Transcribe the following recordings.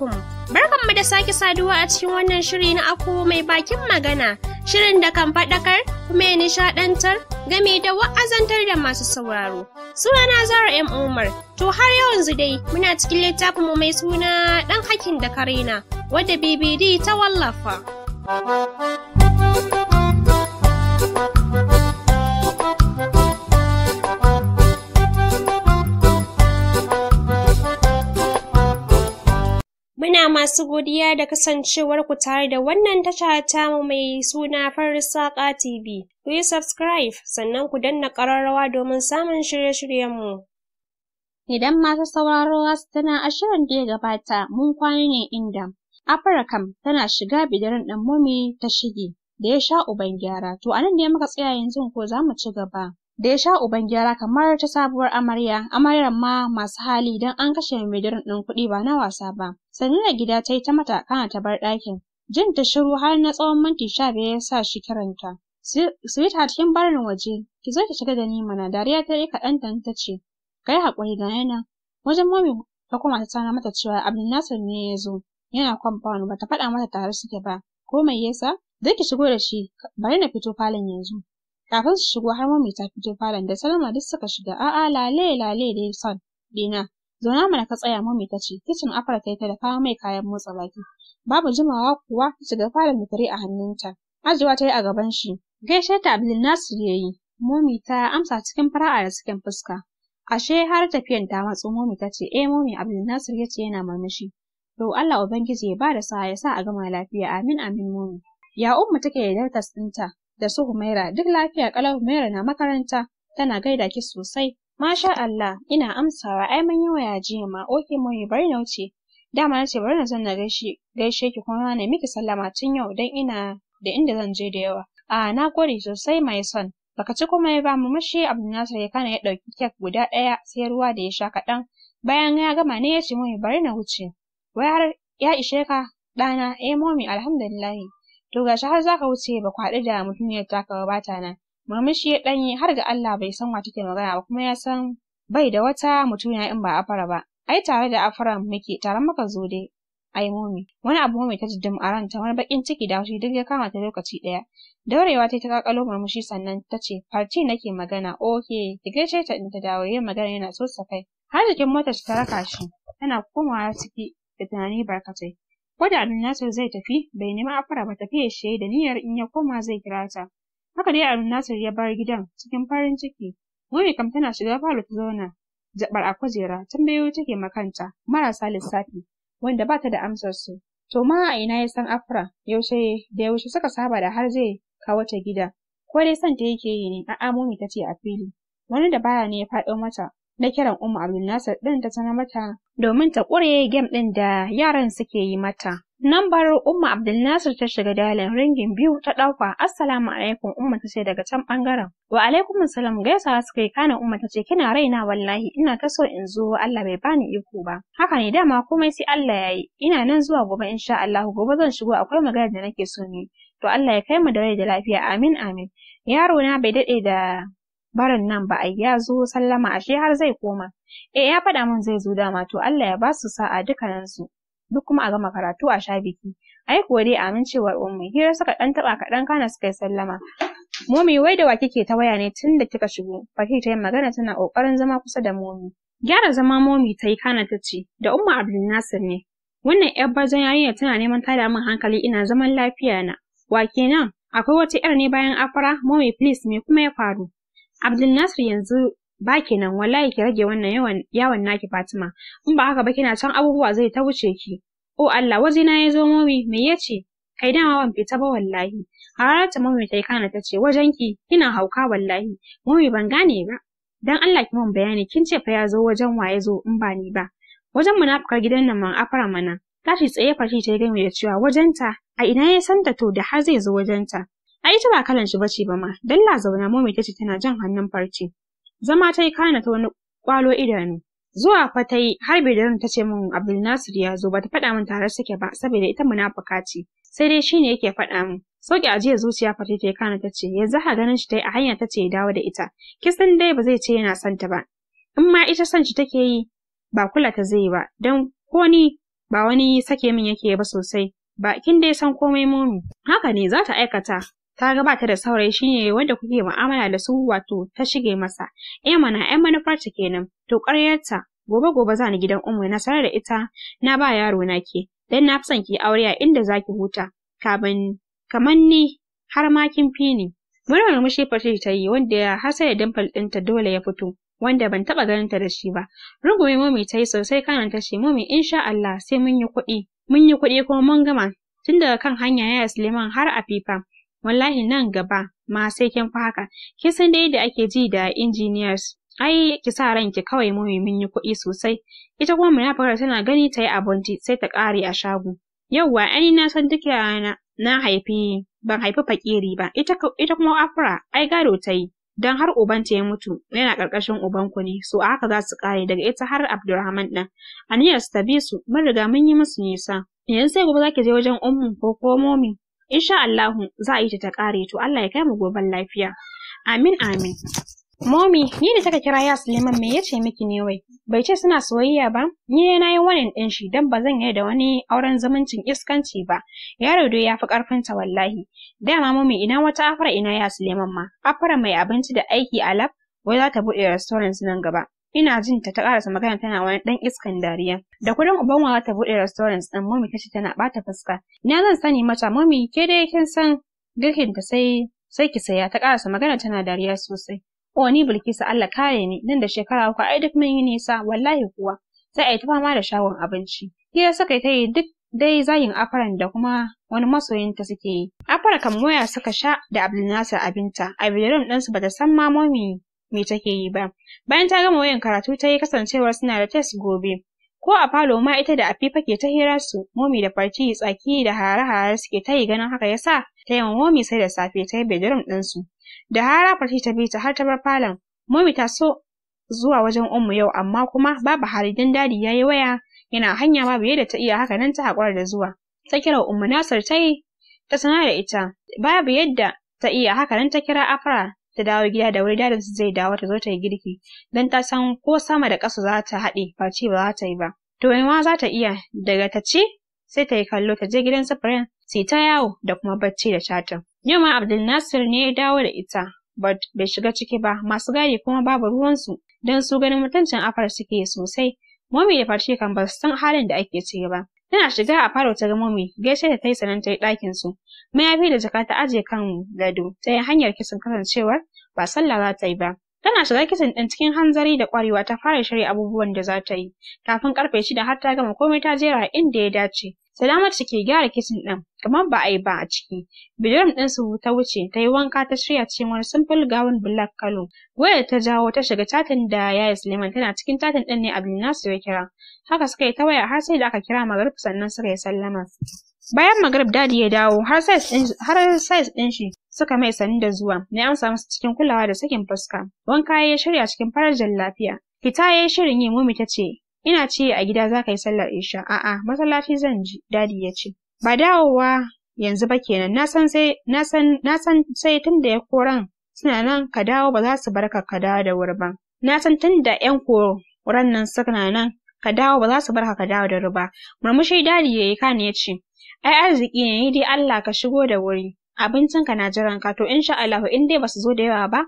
alaikum. Barkanmu da sake saduwa a cikin wannan shiri na Aku mai bakin magana, shirin da kan faɗakar kuma ya nishaɗantar game da wa'azantar da masu sauraro. Sunana Zara M. Umar, to har yanzu dai muna cikin littafinmu mai suna ɗan hakin da karena, wadda BBD ta wallafa. Muna masu godiya da kasancewar ku tare da wannan tasha tamu mai suna Farin Saƙa TV. Ku yi subscribe sannan ku danna ƙararrawa domin samun shirye-shiryenmu. Idan masu sauraro za su tuna a shirin da ya gabata, mun kwana ne inda Afra kam tana shiga bidirin ɗan Momi ta shige da ya sha uban gyara. To a nan ne muka tsaya, yanzu ko za mu ci gaba. Da ya sha uban gyara kamar ta sabuwar amarya, amaryar ma masu hali, don an kashe mai bidirin ɗin kuɗi ba na wasa ba. Sannu da gida ta yi ta mata, kana ta bar ɗakin. Jin ta shiru har na tsawon minti 15 ya sa shi kiranta. "Sweetheart, kin bar ni waje, ki zo ki shiga da ni mana." Dariya ta yi kaɗan ta ce, "Ka yi haƙuri, ga nan." Wajen Momi ta koma ta sanar mata cewa Abdul Nasir ne ya zo, yana compound, bata faɗa mata tare suke ba. Ko mai yasa? "Zai ki shigo da shi, bari na fito falon yanzu." Kafin su shigo har Momi ta fito falon, da Salama duk suka shiga. "A'a, lale lale dai, son dina. Zauna mana ka tsaya," Momi ta ce. Kicin Afra ta yi ta da kawo mai kayan motsa baki. Babu jimawa kuwa ta shiga falon da tire a hannunta. Ajiwa ta yi a gaban shi. Gaishe ta Abdul Nasir ya yi. Momi ta amsa cikin fara'a da sakin fuska. "Ashe har tafiyan ta matso," Momi ta ce. "Eh Momi," Abdul Nasir ya ce yana murmushi. "To Allah Ubangiji ya bada sa'a, ya sa a gama lafiya." "Amin amin, Momi. Ya Umma take da daughters ɗinta da su Humaira?" "Duk lafiya kalau, Humaira na makaranta, tana gaida ki sosai." "Masha Allah, ina amsawa, ai mun yi waya jiya ma." "Okay Momi, bari na wuce. Dama na ce bari na zo na gaishe ki kuma na miki sallama tun yau, don ina da inda zan je da yawa." "A na gode sosai, my son. Baka ci komai ba." Murmushi Abdul Nasir ya kana ya ɗauki kek guda ɗaya, sai ruwa da ya sha kaɗan. Bayan ya gama ne ya ce, "Momi, bari na wuce." "Wai har ya ishe ka, ɗana?" "Eh Momi, alhamdulillahi." "To gashi har zaka wuce ba ku haɗu da mutumiyar taka ba, bata nan." Murmushi ya ɗanyi, har ga Allah bai san wa take magana ba, kuma ya san bai da wata mutuniya in ba Afra ba. "Ai tare da Afra muke, tare muka zo dai. Ai Momi." Wani abu Momi ta ji a ranta, wani baƙin ciki da haushi duk ya kama ta lokaci ɗaya. Daurewa ta yi ta ƙaƙalo murmushi, sannan ta ce, "Farti nake magana." "Okay, ki gaishe ta in ta dawo," yayi magana yana sosa kai. Har jikin motar ta raka shi, tana komawa ciki da tunani barkatai. Ko da Abdul Nasir zai tafi, bai nemi Afra ba, tafiyar shi yayi da niyyar in ya koma zai kira ta. Haka dai Abdul Nasir ya bar gidan cikin farin ciki. Momi kam tana shiga falo ta zauna jabar a kujera, tambayoyi take ma kanta marasa lissafi wanda ba ta da amsar su. To ma a ina ya san Afra? Yaushe da yaushe suka saba da har zai kawo ta gida? Ko dai son ta yake yi ne? A'a, Momi ta ce a fili. Wani dabara ne ya faɗo mata na kiran Umma Abdul Nasir ɗin ta sanar mata domin ta ƙure game ɗin da yaran suke yi mata. Nambar Umma Abdul Nasir ta shiga dialing, ringing biyu ta ɗauka. "Assalamu alaikum," Umma ta ce daga can ɓangaren. "Wa alaikum salam." Gaisawa suka yi, kana Umma ta ce, "Kina raina wallahi, ina ta so in zo, Allah bai bani iko ba." "Haka ne, dama komai sai Allah ya yi. Ina nan zuwa gobe insha Allah, gobe zan shigo, akwai magana da nake so ne." "To Allah ya kai mu da rai da lafiya." "Amin amin. Yaro na bai daɗe da barin nan ba, ai ya zo sallama, ashe har zai koma." "Eh, ya faɗa min zai zo dama. To Allah ya ba su sa'a dukkaninsu. Duk kuma a gama karatu a sha biki." "Ai kuwa dai, amin," cewar Ummi. Hira suka ɗan taɓa kaɗan, kana suka yi sallama. "Momi, wai da wa kike ta waya ne tun da kika shigo?" Fati ta yi magana tana ƙoƙarin zama kusa da Momi. Gyara zama Momi ta yi, kana ta ce, "Da Umma Abdul Nasir ne. Wannan ‘yar bajan yarinya tana neman tada min hankali, ina zaman lafiya na." "Wa kenan? Akwai wata ‘yar ne bayan Afra? Momi please, me kuma ya faru?" "Abdul Nasir yanzu ba kenan wallahi, ki rage wannan yawan yawon naki, Fatima. In ba haka ba kina can abubuwa zai ta wuce ki." "Oh Allah, wajena ya zo Momi, me ya ce? Kai, dama ban fita ba wallahi." Hararta Momi ta yi, kana ta ce, "Wajenki? Kina hauka wallahi." "Momi, ban gane ba. Dan Allah ki min bayani, kin ce fa ya zo, wajen wa ya zo in ba ni ba?" "Wajen munafukar gidan nan man, Afra mana." Tashi tsaye Fati ta yi game da cewa, "Wajenta? A ina ya san ta to da har zai zo wajenta? Ai ita ba kalan shi bace ba ma." "Dalla zauna," Momi ta ce tana jan hannun Farce. Zama ta yi, kana ta wani kwalo idanu. "Zuwa fa ta yi har Bidirin ta ce min Abdul Nasir ya zo, bata faɗa min tare suke ba saboda ita munafuka ce. Sai dai shine yake faɗa min." Sauke ajiyar zuciya Fati ta yi, kana ta ce, "Yanzu ha ganin shi ta yi a hanya ta ce ya dawo da ita. Kisan dai ba zai ce yana son ta ba. In ma ita son shi take yi, ba kula ta zai yi ba, don ko ni Ba wani sake min yake ba sosai. Ba kin dai san komai Momi. Haka ne za ta aikata. Ta ga bata da saurayi shine wanda kuke mu'amala da su wato ta shige masa. Eh mana ai manufar ta kenan. To ƙaryarta gobe gobe za ni gidan Ummu na sanar da ita na ba yaro na ke. Dan na fi son ki aure a inda zaki huta. Kaman kaman ni har ma kin fi ni. Wani murmushi Fati ta yi wanda har sai da dimple ɗinta dole ya fito. Wanda ban taɓa ganin ta da shi ba. Rungume Momi ta yi sosai kanan ta ce Momi insha Allah sai mun yi kuɗi. Mun yi kuɗi kuma mun gama. Tun daga kan hanya yaya Suleiman har Afifa. Wallahi nan gaba ma sai kin fi haka. Kin san dai yadda ake ji da engineers. Ai ki sa ranki kawai Momi mun yi kuɗi sosai. Ita kuma munafukar tana gani ta yi abinci sai ta ƙare a shago. Yauwa ai na san duk yarana na haifi ban haifi fakiri ba. Ita kuma Afra ai gado ta yi. Don har ubanta ya mutu yana ƙarƙashin ubanku ne, so a haka za su ƙare daga ita har Abdulrahman ɗin. Aniyar su ta bi su, mun riga mun yi musu nisa. Yanzu sai gobe za ki je wajen Ummu ko ko Momi. Insha Allahu za a yi ta ƙare to Allah ya kai mu goben lafiya. Amin amin. Momi, ni da taka kira ya Suleiman me yace miki ne wai? Bai ce suna soyayya ba? Ni dai nayi wannan ɗin shi dan ba zan yarda da wani auren zumuncin iskanci ba. Yaro dai yafi ƙarfin ta wallahi. Dama Momi ina wata Afra ina ya Suleiman ma. Afra mai abinci da aiki a lab wai za ta buɗe restaurant nan gaba. Ina jin ta ta ƙarasa magana tana wani ɗan iskan dariya. Da kuɗin uban wa za ta buɗe restaurant ɗin Momi tace tana ɓata fuska. Ina zan sani mata Momi ke dai kin san girkin ta sai ki saya ta ƙarasa magana tana dariya sosai. O ni Bilkisu Allah kare ni nan da shekara 3 ai duk mun yi nisa wallahi kuwa sai ai ta fama da shagon abinci. Hira suka ta yi duk dai zagin Afran da kuma wani masoyinta suke yi. Afra kam waya suka sha da Abdulnasir abinta a bedroom ɗinsu bata san ma Momi me take yi ba. Bayan ta gama wayan karatu ta yi kasancewar suna da test gobe. Ko a falo ma ita da Afifa ke ta hirar su, Momi da Farti tsaki da harare-harare suke ta yi ganin haka yasa ta yi wa Momi sai da safe ta yi bedroom ɗinsu. Da hara Farti ta bi ta har ta bar falon. Momi ta so zuwa wajen Ummu yau amma kuma babu hali dan Dadi yayi waya yana hanya babu yadda ta iya haka nan ta haƙura da zuwa. Ta kira Ummu Nasir ta yi ta sanar da ita babu yadda ta iya haka nan ta kira Afra ta dawo gida da wuri dadin su zai dawo ta zo ta yi girki dan ta san ko sama da ƙasa za ta haɗe face ba za ta yi ba. To me ma za ta iya daga ta ci sai ta yi kallo ta je gidan su friend sai ta yawo da kuma bacci da chatin. Yau ma Abdul Nasir ne ya dawo da ita but bai shiga ciki ba masu gadi kuma babu ruwansu don su ganin mutuncin Afra suke sosai. Momi da Farti kan ba su san halin da ake ciki ba. Tana shiga a falo ta ga Momi gaishe ta yi sannan ta yi ɗakin su. Mayafi da jaka ta aje kan gado ta yi hanyar kisan kasancewar ba sallah za ta yi ba. Tana shiga kicin ɗin cikin hanzari da ƙwarewa ta fara shirya abubuwan da za ta yi. Kafin ƙarfe 6 har ta gama komai ta jera inda ya dace. Salamatu ke gyara kicin ɗin kamar ba a yi ba a ciki. Bedroom ɗin su ta wuce ta yi wanka ta shirya cikin wani simple gown black color. Wayar ta jawo ta shiga chatin da Yaya Suleiman tana cikin chatin ɗin ne Abdul Nasir ya kira. Haka suka yi ta waya har sai da aka kira Magrib sannan suka yi sallama. Bayan Magrib Dadi ya dawo har size ɗin shi suka mai sannu da zuwa ya amsa masa cikin kulawa da sakin fuska. Wanka ya shirya cikin farar lafiya. Fita ya yi shirin yi Momi ta ce ina ce a gida za ka yi sallar isha. A'a masallaci zan ji Dadi ya ce. Ba dawowa yanzu ba kenan na san sai tun da ya koran suna nan ka dawo ba za su bar ka ka dawo da wuri ba. Na san tun da ƴan koran nan suna nan ka dawo ba za su bar ka ka dawo da wuri ba. Murmushi Dadi ya yi kana ya ce ai arziki ne ni dai Allah ka shigo da wuri. Abincinka na jiran ka to insha Allahu in dai basu zo da yawa ba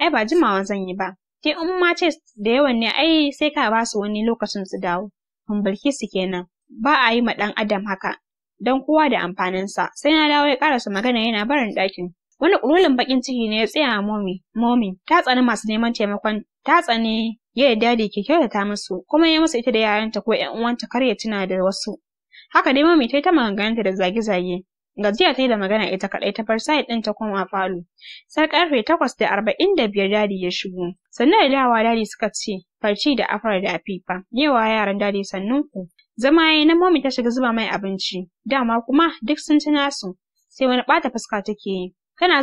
ai ba jimawa zan yi ba. Ke in ma ce da yawan ne ai sai ka ba su wani lokacin su dawo. Bilkisu kenan. Ba a yi ma ɗan adam haka. Don kowa da amfaninsa. Sai na dawo ya ƙarasa magana yana barin ɗakin. Wani ƙululin baƙin ciki ne ya tsaya Momi. Momi ta tsani masu neman taimakon ta tsani yadda Dadi ke kyautata musu kuma ya musu ita da yaranta ko ƴan uwanta kar ya tuna da wasu. Haka dai Momi ta yi ta maganganunta da zage-zage. Gajiya ta yi da magana ita kaɗai ta bar side ɗin ta koma falo. Sai ƙarfe 8:45 Dadi ya shigo. Sannan da dawowa Dadi suka ce Farci da Afra da Afifa. Yawa yaran Dadi sannun ku. Zama yayi na Momi ta shiga zuba mai abinci. Dama kuma duk sun ci nasu. Sai wani ɓata fuska take yi. Kana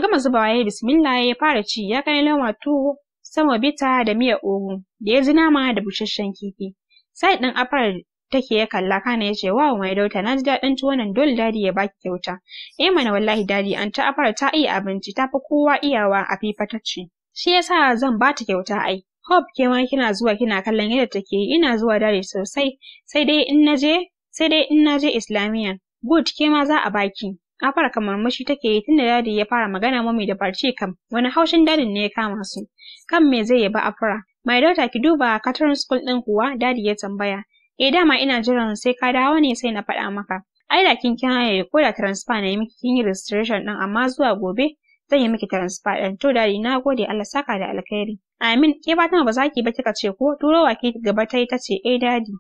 gama zubawa yayi bismillah ya fara ci ya kai loma tuwo sama bita da miyar ogu da ya ji nama da busasshen kifi. Side ɗin Afra take ya kalla kana yace wow my daughter na ji daɗin tuwon nan dole Dadi ya baki kyauta. Eh mana wallahi Dadi an ta Afra ta iya abinci ta fi kowa iyawa Afifa ta ce. Shi yasa zan bata kyauta ai. Hope ke ma kina zuwa kina kallon yadda take yi. Ina zuwa daddy sosai. Sai dai in naje sai dai in naje Islamiyya. Good, ke ma za a baki. Afra kamar murmushi take yi tunda daddy ya fara magana. Mummy da Farci kam wani haushin daddyn ne ya kama su. Kan me zai yabi Afra? "My daughter, ki duba catering school ɗin kuwa?" daddy ya tambaya. "Eh, dama ina jiran sai ka dawo ne sai na faɗa maka. Ai da kin kira ko da transfer na yi miki, kin yi registration ɗin, amma zuwa gobe zan yi miki transfer ɗin." "To daddy, na gode, Allah saka da alkhairi." "Amin. Ke Fatima, ba za ki ba kika ce ko?" Turowa ki gaba ta yi ta ce, "Eh daddy."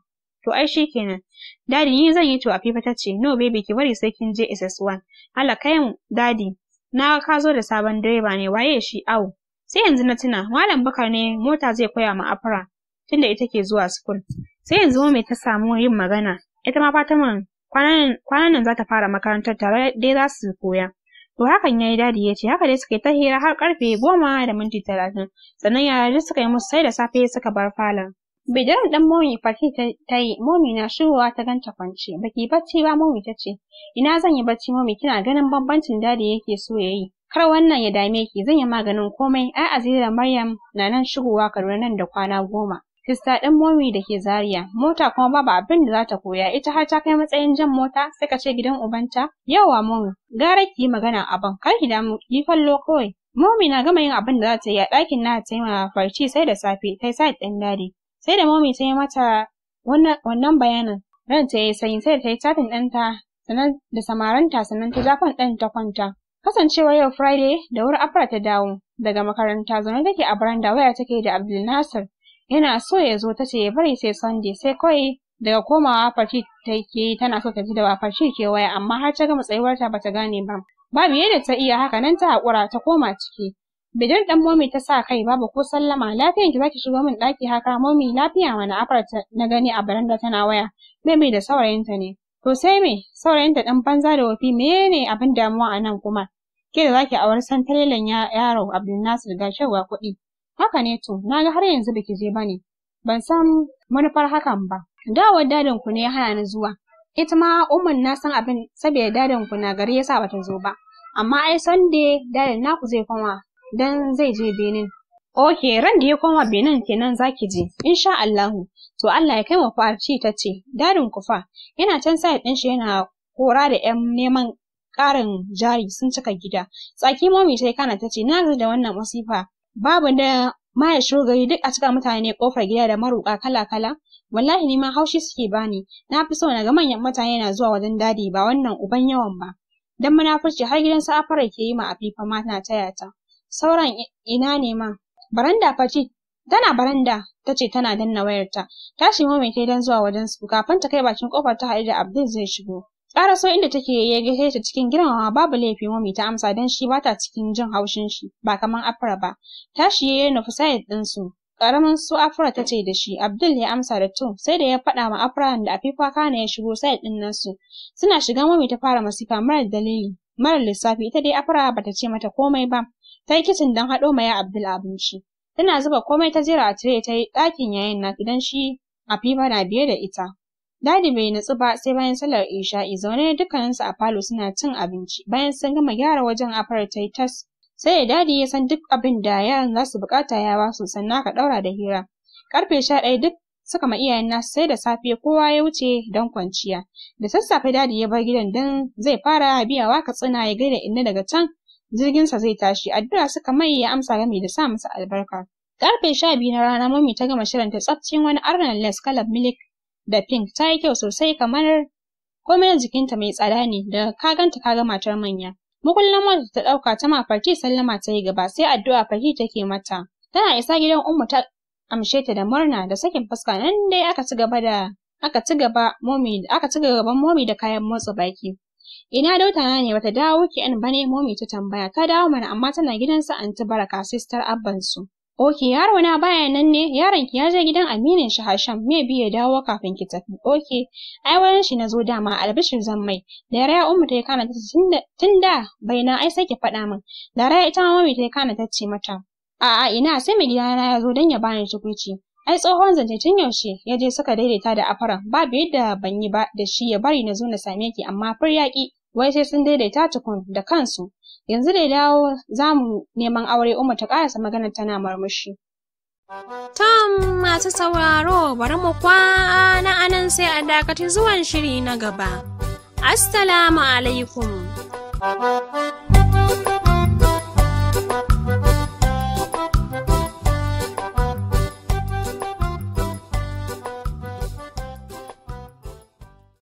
"To ai shikenan." "Daddy, ni zan yi to," Afifa ta ce. "No baby, ki bari sai kin je SS1." "Allah kai mu daddy. Na ka zo da sabon direba ne, waye shi?" "Au, sai yanzu na tuna, Malam Bukar ne, mota zai koya ma Afra tunda ita ke zuwa school." Sai yanzu mai ta samu yin magana. Ita ma Fatima kwanan nan za ta fara makarantar, tare dai za su koya. "To, hakan yayi," daddy ya ce. Haka dai suka yi ta hira har 10:30. Sannan yara duk suka yi musu sai da safe suka bar falon. Bidiran ɗan Momi Fati ta yi, Momi na shigowa ta ganta kwance. "Baki bacci ba?" Momi ta ce. "Ina zan yi bacci Momi, kina ganin bambancin daddy yake so ya yi. Kar wannan ya dame ki, zan yi maganin komai. Ai Aziza da Maryam na nan shigowa Kaduna nan da kwana 10. Sister ɗin Momi da ke Zaria, mota kuma babu abin da za ta koya, ita har ta kai matsayin jan mota, sai ka ce gidan ubanta." "Yawa Momi, gara ki yi magana abin, kar ki damu, ki kallo kawai." Momi na gama yin abin da za ta yi a ɗakin na ta yi ma Farci sai da safe, ta yi side ɗin daddy. Sai da Momi ta yi mata wannan bayanin, ran ta yi sanyi, sai da ta yi chatting ɗinta sannan da samaranta, sannan ta ja phone ɗin ta kwanta. Kasancewar yau Friday, da wuri Afra ta dawo daga makaranta, zaune take a baranda waya take da Abdul Nasir. Yana so ya zo, ta ce ya bari sai Sunday, sai kawai daga komawa Farci take yi tana so ta ji da wa Farci ke waya, amma har ta gama tsayuwarta bata gane ba. Babu yadda ta iya, haka nan ta haƙura ta koma ciki. Bidan ɗan Momi ta sa kai babu ko sallama. "Lafiyan ki zaki shigo min ɗaki haka, Momi?" "Lafiya mana, Afra na gani a baranda tana waya. Maybe da saurayinta ne." "To sai me? Saurayinta ɗan banza da wofi, menene abin damuwa a nan kuma? Ke da zaki auri santalelen yaro Abdul Nasir, ga kyau ga kuɗi." "Haka ne to, na ga har yanzu baki je bane. Ban san manufar hakan ba." "Dawowar daddyn ku ne ya hana ni zuwa. Ita ma umman na san abin saboda daddyn ku na gari yasa bata zo ba. Amma ai Sunday daddyn naku zai koma dan zai je Benin." "Okay, ran da ya koma Benin kenan zaki je." "Insha Allahu." "To Allah ya kai mu," Farci ta ce. "Daddyn ku fa?" "Yana can side ɗin shi yana kora da ƴan neman ƙarin jari sun cika gida." Tsaki Momi ta yi kana ta ce, "Na gaji da wannan masifa. Babu da ma ya shigo gari duk a cika mutane kofar gida da maruƙa kala-kala. Wallahi ni ma haushi suke bani. Na fi so na ga manyan mutane na zuwa wajen daddy, ba wannan uban yawan ba. Dan munafurci har gidan su Afra ke yi ma Afifa ma na taya ta. Sauran ina ne ma?" "Baranda Fati, tana baranda," ta ce tana danna wayarta. Tashi Momi ta dan zuwa wajen su, kafin ta kai bakin kofar ta haɗu da Abdul zai shigo. Ƙaraso inda take ya gaishe ta cikin girmamawa. Babu laifi Momi ta amsa, dan shi bata cikin jin haushin shi, ba kaman Afra ba. Tashi ya nufi side ɗin su. Ƙaramin su Afra ta ce da shi. Abdul ya amsa da to, sai da ya faɗa ma Afra da Afifa kana ya shigo side ɗin nasu. Suna shiga Momi ta fara masifa mara dalili, mara lissafi, ita dai Afra bata ce mata komai ba. Ta yi kicin don haɗo ma ya Abdul abinci. Tana zuba komai ta jera a tire ta yi ɗakin yayin nata don shi Afifa na biye da ita. Daddy bai nutsu ba sai bayan sallar isha'i, zaune dukkaninsu a falo suna cin abinci. Bayan sun gama gyara wajen Afra ta yi tas. Sai da daddy ya san duk abin da yaran za su bukata ya basu, sannan aka ɗaura da hira. 11:30 duk suka ma iyayen nasu sai da safe, kowa ya wuce don kwanciya. Da sassafe daddy ya bar gidan don zai fara biyawa Katsina ya gaida inna, daga can jirginsa zai tashi. Addu'a suka mai ya amsa gami da sa masa albarka. 12:00 na rana Mummy ta gama shirinta tsaf cikin wani arnan lace kalar milk da pink. Ta yi kyau sosai, kamar komai na jikinta mai tsada ne, da ka ganta ka ga matar manya. Makullin motar ta ɗauka ta ma Farti sallama ta yi gaba, sai addu'a Farti take mata. Tana isa gidan Ummu ta amshe ta da murna da sakin fuska. Nan dai aka ci gaban Momi da kayan motsa baki. "Ina daughter na ne, bata dawo weekend bane?" Momi ta tambaya. "Ta dawo mana, amma tana gidan su Anti Baraka, sister abban su." "Okay, yaro na baya nan ne?" "Yaron ki ya je gidan aminin shi Hasham, maybe ya dawo kafin ki tafi." "Okay, ai wurin shi na zo dama, albishir zan mai." Dariya Ummu ta yi kana ta ce, "Tun da bai na ai sai ki faɗa min." Dariya ita ma Mummy ta yi kana ta ce mata, "A'a ina, sai mai gidana ya zo don ya bani tukuici. Ai tsohon zance, tun yaushe ya je suka daidaita da Afaran, babu yadda ban yi ba da shi ya bari na zo na same ki, amma fur yaƙi, wai sai sun daidaita tukun da kansu. Yanzu da ya dawo za mu neman aure." Umma ta ƙarasa maganar tana murmushi. Tom masu sauraro bari mu kwana anan sai a dakaci zuwan shiri na gaba. Assalamu alaikum.